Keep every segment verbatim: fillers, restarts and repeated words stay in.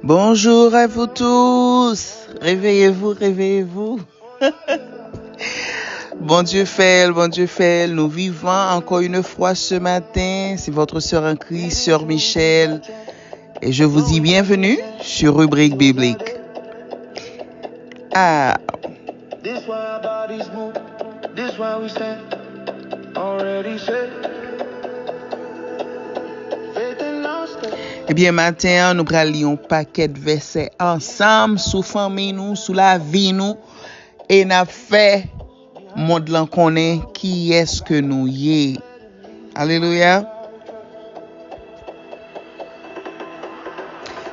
Bonjour à vous tous. Réveillez-vous, réveillez-vous. Bondye fè l, Bondye fè l. Nous vivons encore une fois ce matin. C'est votre sœur en Christ, sœur Michelle. Et je vous dis bienvenue sur Rubrique Biblique. Ah. This why our bodies move. This why we stand. Already said. Faith in our step. Ebyen, maten an, nou pral li yon pakèt vèsè ansanm sou fanmi nou, sou lavi nou, e n ap fè mond lan konnen kiyès ke nou ye. Alelouya.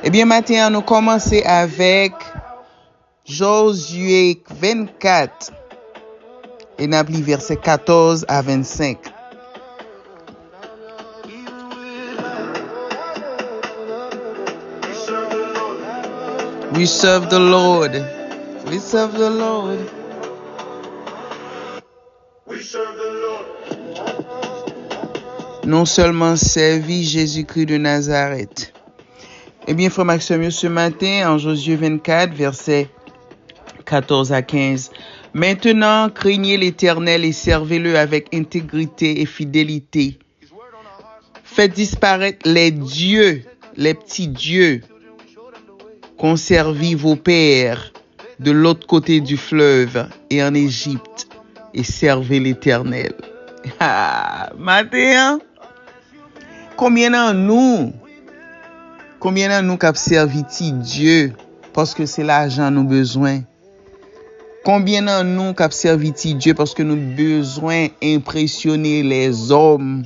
Ebyen, maten an, nou kòmanse avèk Jozye vennkat, e n ap li vèsè katòz a vennsenk. We serve the Lord. We serve the Lord. Nou sèlman sèvi Jezikri de Nazarèt. Ebyen, frè m ak sè m yo, ce matin, en Josué vingt-quatre, versets quatorze à quinze. Maintenant, craignez l'Éternel et servez-le avec intégrité et fidélité. Faites disparaître les dieux, les petits dieux qu'ont servi vos pères de l'autre côté du fleuve et en Égypte, et servez l'Éternel. Ah, maten an, konbyen nan nou, konbyen nan nou k ap sèvi ti dye paske se lajan nou bezwen? Konbyen nan nou k ap sèvi ti dye paske nou bezwen enpresyone lèzòm?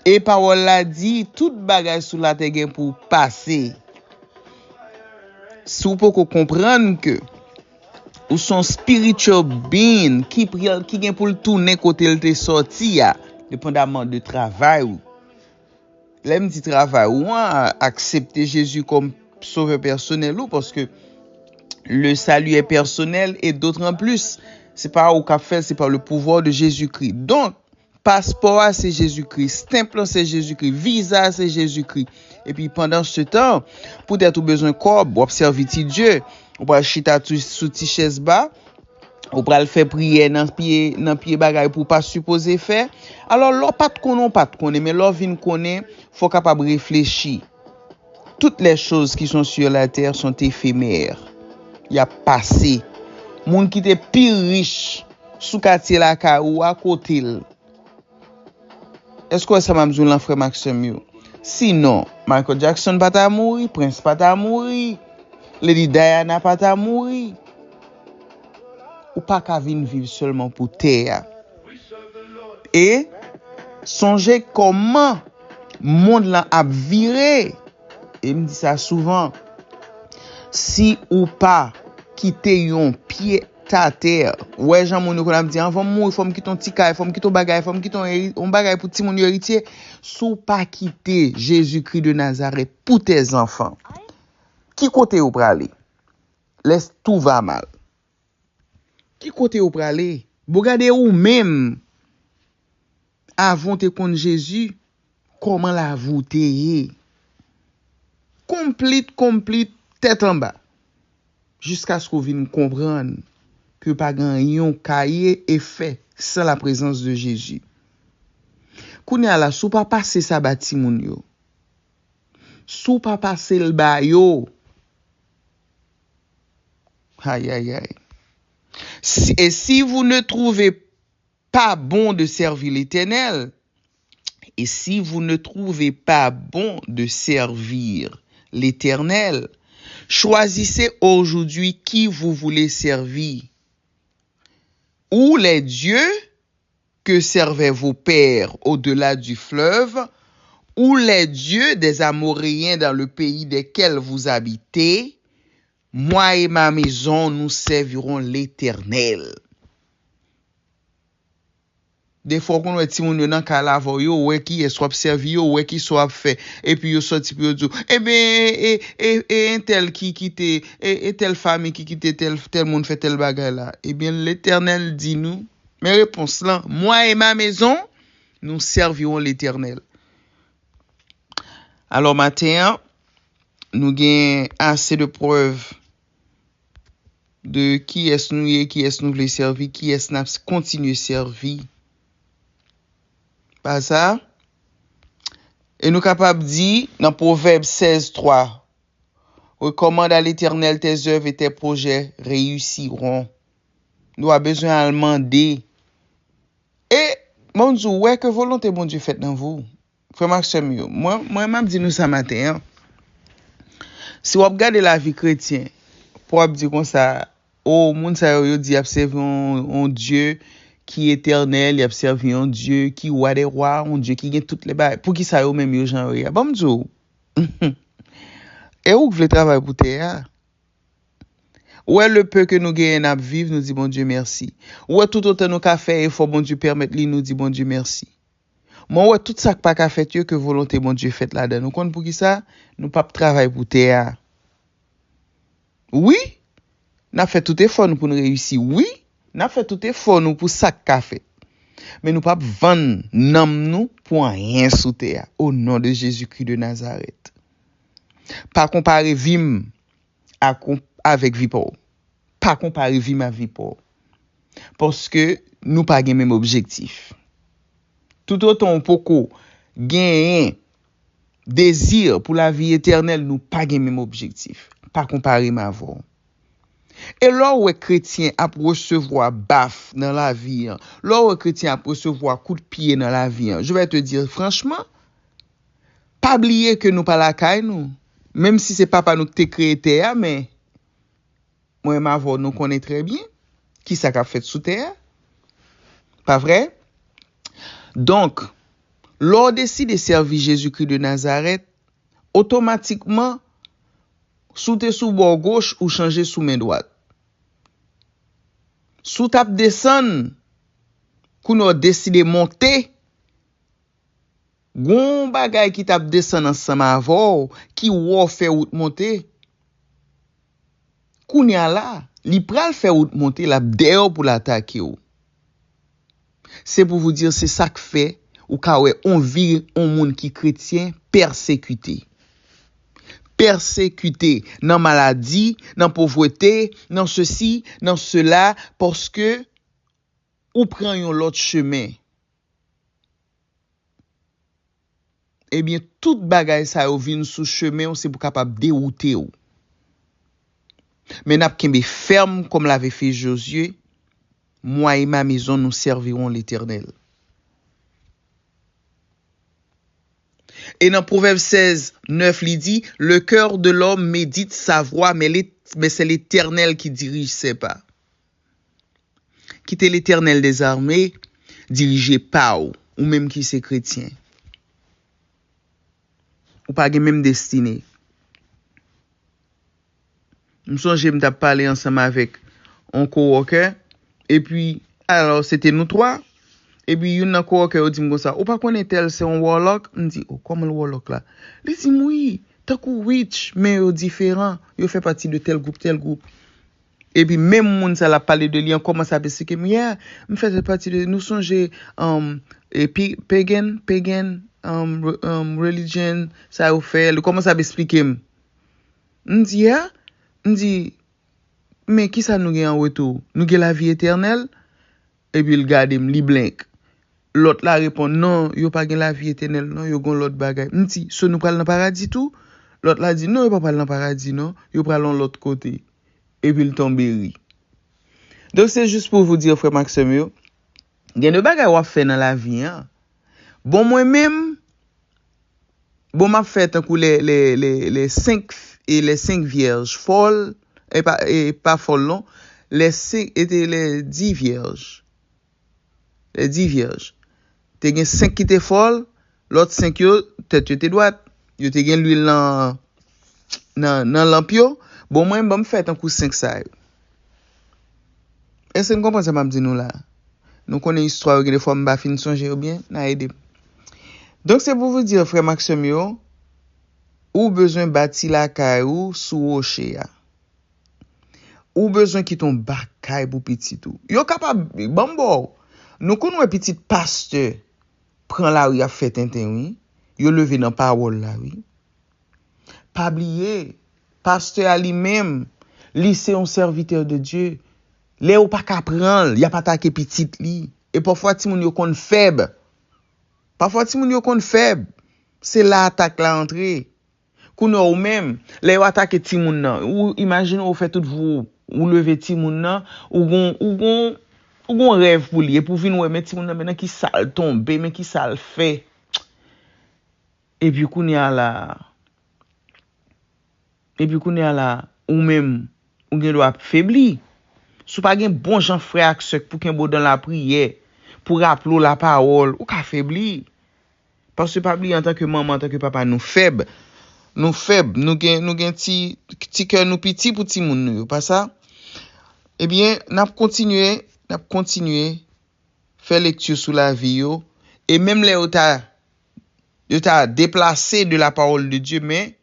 E pawòl la di, tout bagay sou latè gen pou pase. Si w poko konprann ke ou se yon spiritual being ki, pri- ki gen pou l tounen kote l te sòti a, depandaman de travay ou. Lè m di travay ou an, aksepte Jezi kòm sovè pèsonèl ou, paske le salut est personnel et d'autant plus, se pa ou k ap fè l, se pa le pouvoir de Jésus-Christ. Donk, paspò a se Jezikri, stamp lan se Jezikri, viza a se Jezikri. Epi pandan se tan, poutèt ou bezwen kòb, w ap sèvi ti dye, ou pral chita tou- sou ti chèz ba, ou pral fè priyè nan pye, nan pye bagay pou w pa sipoze fè. Alò, lè w pa t konnen, w pa t konnen, men lè w vin konnen, fò w kapab reflechi. Toutes les choses qui sont sur la terre sont éphémères. Y ap pase. Moun ki te pi rich sou katye lakay ou a, kote l? Èske w wè sa m ap di w lan, frè m ak sè m yo? Sinon, Michael Jackson pa ta mouri, Prince pa ta mouri, Lady Diana pa ta mouri. Ou pa ka vin viv sèlman pou tè a. E sonje kòman mond lan ap vire. E m di sa souvan, si ou pa kite yon pye atè, ou wè jan moun yo konn ap di, anvan m mouri, fò m kite yon ti kay, fò m kite yon bagay, fò m kite yon eri- yon bagay pou timoun yo eritye. Si w pa kite Jezikri de Nazarèt pou tè zanfan, ki kote yo prale? Lè tout va mal. Ki kote yo prale? Bon, gade ou menm, avan w te konn Jezi, kòman lavi w te ye? Konplit, konplit, tèt anba. Jiskaske w vin konprann ke pa gen anyen w ka ye e fè san la prezans de Jezi. Kounye a la, si w pa pase sa ba timoun yo, si w pa pase l ba yo, aïe, aïe, aïe. Si- et si vous ne trouvez pas bon de servir l'Éternel, et si vous ne trouvez pas bon de servir l'Éternel, choisissez aujourd'hui qui vous voulez servir. Ou les dieux que servaient vos pères au-delà du fleuve, ou les dieux des Amoréens dans le pays desquels vous habitez, moi et ma maison, nous servirons l'Éternel. Defwa w konn wè timoun yo nan kay la avè w, yo wè kiyès w ap sèvi, yo wè kisa w ap fè, epi yo sòti pou yo di w, ebyen, e, e, e entèl ki kite, e, e tèl fanmi ki kite tèl, tèl moun fè tèl bagay la. Ebyen, Letènèl di nou, men repons lan, moi et ma maison, nous servirons l'Éternel. Alò, maten an, nou gen ase de prèv de kiyès nou ye, kiyès nou vle sèvi, kiyès n ap kontinye sèvi. Pa sa? E nou kapab di nan Pwovèb sèz twa, Recommande à l'Éternel tes œuvres et tes projets réussiront. Nou pa bezwen al mande. E, bon, m di w, wè ke volonte Bondye fèt nan vi w. Frè m ak sè m yo, mwen, mwen, m ap di nou sa maten an. Si w ap gade lavi kretyen, pou w ap di konsa, o, moun sa yo, yo di y ap sèvi yon, yon Dye ki etènèl, y ap sèvi yon Dye ki wa dè wa, yon Dye ki gen tout lè bagay. Poukisa yo menm yo jan yo ye a? Ban m di w. E ou k vle travay pou tè a? Ou wè le peu ke nou genyen n ap viv, nou di Bondye mèsi. Ou wè toutotan nou ka fè efò Bondye pèmèt li, nou di Bondye mèsi. Mwen wè tout sa k pa ka fèt yo ke volonte Bondye fèt ladan. Nou konn poukisa? Nou p ap travay pou tè a. Wi, n ap fè tout efò nou pou n reyisi. Wi, n ap fè tout efò nou pou sa k ka fèt. Men nou p ap vann nanm nou pou anyen sou tè a. O non de Jezikri de Nazarèt. Pa konpare vi m ak, avèk vi pa w. Pa konpare vi m ak vi pa w. Paske nou pa gen menm objektif. Toutotan w poko genyen dezi pou lavi etènèl, nou pa gen menm objektif. Pa konpare m avè w. E lè w wè kretyen ap resevwa baf nan lavi an, lè w wè kretyen ap resevwa kout pye nan lavi an, je vais te dire franchement, pa bliye ke nou pa lakay nou. Menm si se papa nou ki te kreye tè a, men mwen menm avè w, nou konnen trè byen kisa k ap fèt sou tè a. Pa vre? Donk, lè w deside sèvi Jezikri de Nazarèt, otomatikman, si w te sou bò goch, ou chanje sou men dwat. Si w t ap desann, kounye a w deside monte, gon bagay ki t ap desann ansanm avè w, ki wè w fè wout monte. Kounye a la, li pral fè wout monte, l ap dèyè w pou l atake w. Se pou vous dire, se sa k fè ou ka wè on vi, on moun ki kretyen pèsekite. Pèsekite nan maladi, nan povrete, nan sesi, nan sela, paske ou pran yon lòt chemen. Ebyen, tout bagay sa yo vin sou chemen w, se pou kapab dewoute w. Men n ap kenbe fèm kòm l'avait fait Josué, Moi et ma maison, nous servirons l'Éternel. E nan Pwovèb sèz nèf, li di, Le cœur de l'homme médite sa voie, mais l'É-, mais c'est l'Éternel qui dirige ses pas. Kite Letènèl dèzame dirije pa w, ou menm ki se kretyen. Ou pa gen menm destine. M sonje m t ap pale ansanm avèk on coworker, epi, alò, se te nou twa, epi youn nan coworker yo di m konsa, ou pa konnen tèl se on warlock? M di, o, kòman l warlock la? Li di m, wi, tankou witch, men yo diferan, yo fè pati de tèl gwoup, tèl gwoup. Epi menm moun sa l ap pale de li an kòmanse ap esplike m, yeah, m fè pati de, nou sonje, um, e pi, pagan, pagan, um, re- um, religion, sa yo fè, li kòmanse ap esplike m. M di, yeah? M di, men kisa nou gen an retou? Nou gen lavi etènèl? Epi l gade m, li blank. Lòt la reponn, non, yo pa gen lavi etènèl, non, yo gen lòt bagay. M di, so nou pral nan paradi tou? Lòt la di, non, yo pa pral nan paradi, non, yo pral yon lòt kote. Epi l tonbe ri. Donk, se jis pou vous dire, frè m ak sè m yo, gen de bagay w ap fè nan lavi an. Bon, mwen menm, bon, m ap fè tankou lè, lè, lè, lè senk, e lè senk vyèj fòl, e pa, e pa fòl non, lè senk, e te lè dis vyèj. Lè dis vyèj. Te gen senk ki te fòl, lòt senk yo, tèt yo te dwat. Yo te gen lwil nan, nan, nan lanp yo. Bon, mwen, ban m fè tankou senk sa yo. Èske n konprann sa m ap di nou la? Nou konnen istwa yo, gen de fwa m pa fin sonje yo byen, n a ede m. Donk, se pou vous dire, frè m ak sè m yo, ou bezwen bati lakay ou sou woche a. Ou bezwen kite yon bagay pou pitit ou. Yo kapab, ban m ba w, nou konn wè pitit pastè pran lari ap fè tenten, wi. Yo leve nan pawòl la, wi. Pa bliye, pastè a li menm, li se yon sèvitè de Dye. Lè yo pa ka pran l, y ap atake pitit li. E pafwa timoun yo konn fèb. Pafwa timoun yo konn fèb. Se la atak la antre. Kounye a ou menm, lè yo atake timoun nan, ou imajine ou fè tout vou, ou leve timoun nan, ou gon, ou gon, ou gon rèv pou li, epi ou vin wè, men timoun nan, men nan ki sa l tonbe, men ki sa l fè. Epi kounye a la, epi kounye a la, ou menm, ou gen dwa ap febli. Si w pa gen bon jan frè ak sè k pou kenbe w dan lapriyè, pou raple w lapawòl, ou ka febli. Paske pa bliye, antanke manman, antanke papa, nou fèb. Nou fèb, nou gen, nou gen ti, ti kè nou piti pou timoun nou yo, pa sa? Ebyen, n ap kontinye, n ap kontinye fè lekti sou lavi yo. E menm lè yo ta, yo ta deplase de la parole de Dieu, men,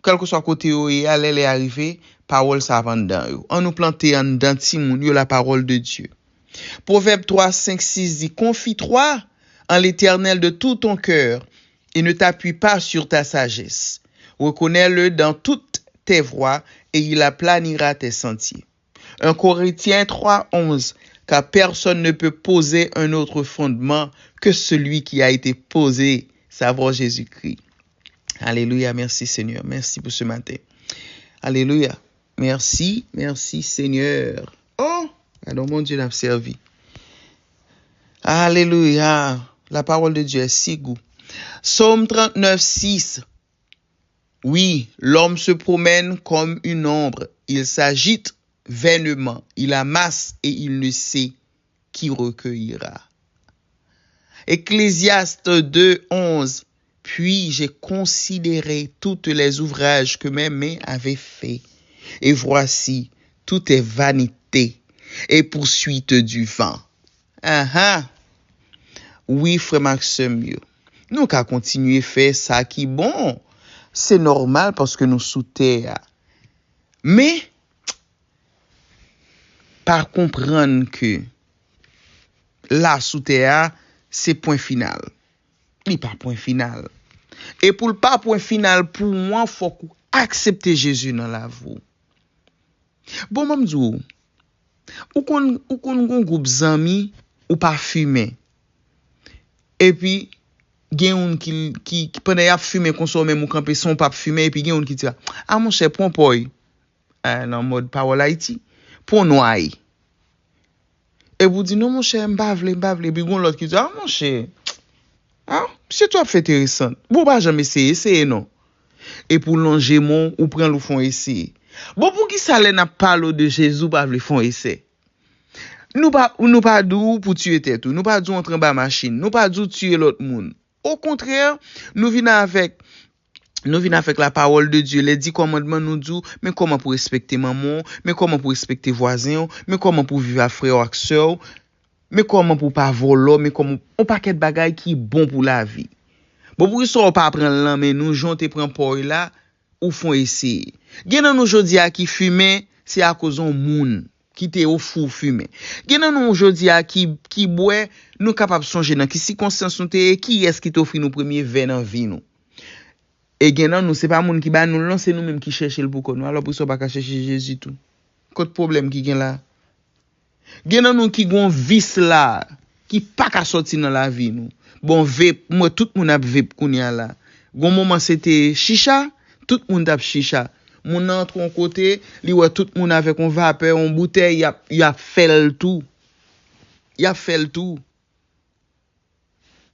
kèlkeswa kote yo ye a, lè lè a rive, pawòl sa ap anndan yo. Ann nou plante anndan timoun yo la parole de Dieu. Proverbe trois, cinq, six dit, confie-toi en l'Éternel de tout ton cœur et ne t'appuie pas sur ta sagesse. Reconnais-le dans toutes tes voies et il aplanira tes sentiers. Un Corinthiens trois, onze, car personne ne peut poser un autre fondement que celui qui a été posé, savoir Jésus-Christ. Alelouya, mèsi Senyè, mèsi pou se maten. Alelouya, mèsi, mèsi Senyè. Oh, gadon Bondye n ap sèvi. Alelouya, la parole de Dieu est si gou. Psaume trente-neuf, six. Oui, l'homme se promène comme une ombre, il s'agite vainement, il amasse et il ne sait qui recueillira. Ecclésiaste deux, onze. Puis j'ai considéré toutes les ouvrages que mes mains avaient faits, et voici, tout est vanité et poursuite du vent. Aha. Wi, frè m ak sè m yo. Nou ka kontinye fè sa ki bon. Se nòmal paske nou sou tè a. Men, pa konprann ke la sou tè a, se pwen final. Li pa pwen final. E pou l pa pwen final pou ou an, fòk ou aksepte Jezi nan lavi w. Bon, ban m di w, ou konn, ou konn gon gwoup zanmi, ou pa fimen. Epi, gen youn ki, ki, ki pandan y ap fimen konsa, ou menm ou kanpe san w p ap fimen, epi gen youn ki di, a, monchè, pran pòy. A, nan mòd pawòl Ayiti, pran nway. Epi ou di, non, monchè, m pa vle, m pa vle. Epi gon lòt ki di, a, monchè, a, misye twò fè enteresan. Bon, ou pa janm eseye, eseye non. Epi ou lonje men w, ou pran l, ou fè w eseye. Bon, poukisa lè n ap pale w de Jezi, ou pa vle fè w eseye? Nou pa, nou pa di w pou tiye tèt ou. Nou pa di w antre anba machin. Nou pa di w tiye lòt moun. Okontrè, nou vin avèk, nou vin avèk la parole de Dieu, les dix commandements, nou di w, men kòman pou respekte manman w, men kòman pou respekte vwazen w, men kòman pou viv ak frè w ak sè w, men kòman pou pa vòlò, men kòman, yon pakèt bagay ki bon pou lavi. Bon, poukisa w pa pran l nan men nou, jan w te pran pòy la, ou fè w eseye. Gen nan nou jodi a ki fimen, se akoz yon moun ki te ofri w fimen. Gen nan nou jodi a ki, ki bwè, nou kapab sonje nan ki sikonstans nou te ye, kiyès ki te ofri nou premye vè nan vi nou. E gen nan nou, se pa moun ki ba nou l non, se nou menm ki chèche l pou kò nou. Alò, poukisa w pa ka chèche Jezi tou? Kot pwoblèm ki gen la? Gen nan nou ki gon vis la, ki pa ka sòti nan lavi nou. Bon, vep, m wè tout moun ap vep kounye a la. Gon moman se te chicha, tout moun t ap chicha. Moun nan antre yon kote, li wè tout moun avèk yon vapè, yon boutèy, y ap, y ap fè l tou. Y ap fè l tou.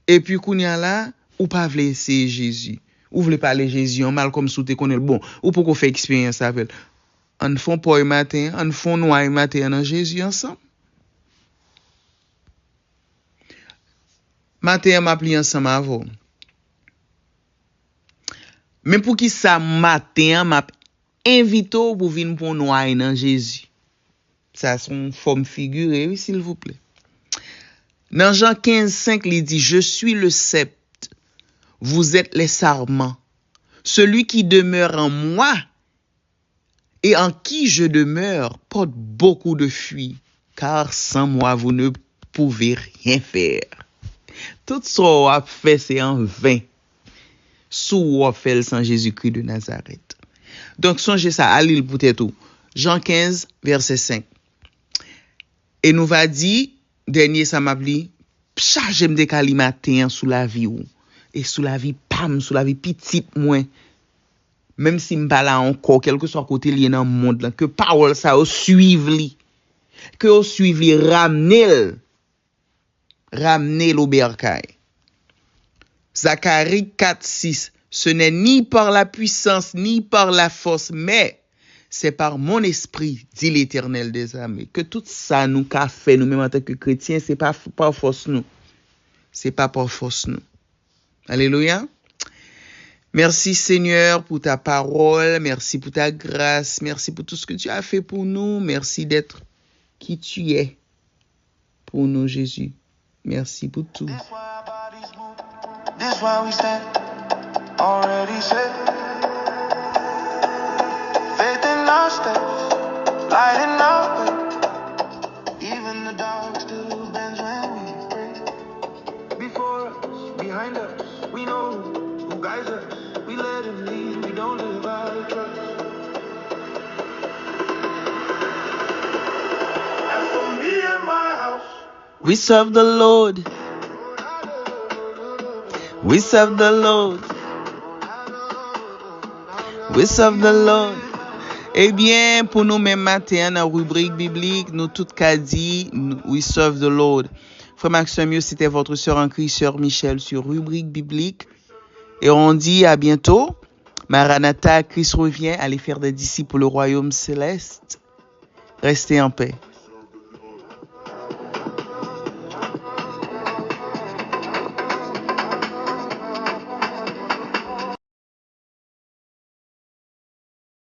Epi kounye a la, ou pa vle eseye Jezi. Ou vle pale Jezi an mal kòmsi w te konnen l. Bon, ou poko fè eksperyans avè l. Ann fè yon pòy maten an, ann fè yon nway maten an nan Jezi ansanm. Maten an, m ap li ansanm avè w. Men poukisa maten an, m ap envite w pou w vin pran yon nway nan Jezi? Sa se yon fòm figire, wi, silvouplè. Nan Jan kenz senk, li di, Je suis le cep, vous êtes les sarments. Celui qui demeure en moi et en qui je demeure porte beaucoup de fruits, car sans moi vous ne pouvez rien faire. Tout sa w ap fè se anven. Si w ap fè l san Jezikri de Nazarèt. Donk, sonje sa, al li l pou tèt ou. Jan kenz, vèsè senk. E nou va di, dènye sa m ap li, chaje m de ka li maten an sou lavi w. E sou lavi pa m, sou lavi pitit mwen. Menm si m pa la ankò, kèlkeswa kote l ye nan mond lan, ke pawòl sa yo swiv li. Ke yo swiv li, ramne l. Ramne l o bèkay. Zacharie quatre six. Ce n'est ni par la puissance, ni par la force, mais c'est par mon esprit, dit l'Éternel des armées. Ke tout sa nou ka fè nou menm antanke kretyen, se pa f- pa fòs nou. Se pa pa fòs nou. Alelouya. Merci Seigneur pour ta parole, merci pour ta grâce, merci pour tout ce que tu as fait pour nous, merci d'être qui tu es pour nous Jésus. Merci pour tout. This why our bodies move. This why we stand. Already said. Faith in our steps. Light in our way. Even the dark still bends when we pray. Before us, behind us, we know who guides us. We let him lead, we don't live our trust. As for me and my house, We serve the Lord. We serve the Lord. We serve the Lord. Ebyen, pou nou menm maten an nan ribrik biblik, nou tout ka di, We serve the Lord. Frè m ak sè m yo, c'était votre sœur en Christ, sœur Michel sur Rubrique Biblique. Et on dit à bientôt. Maranatha, Christ revient, allez faire des disciples pour le royaume céleste. Restez en paix.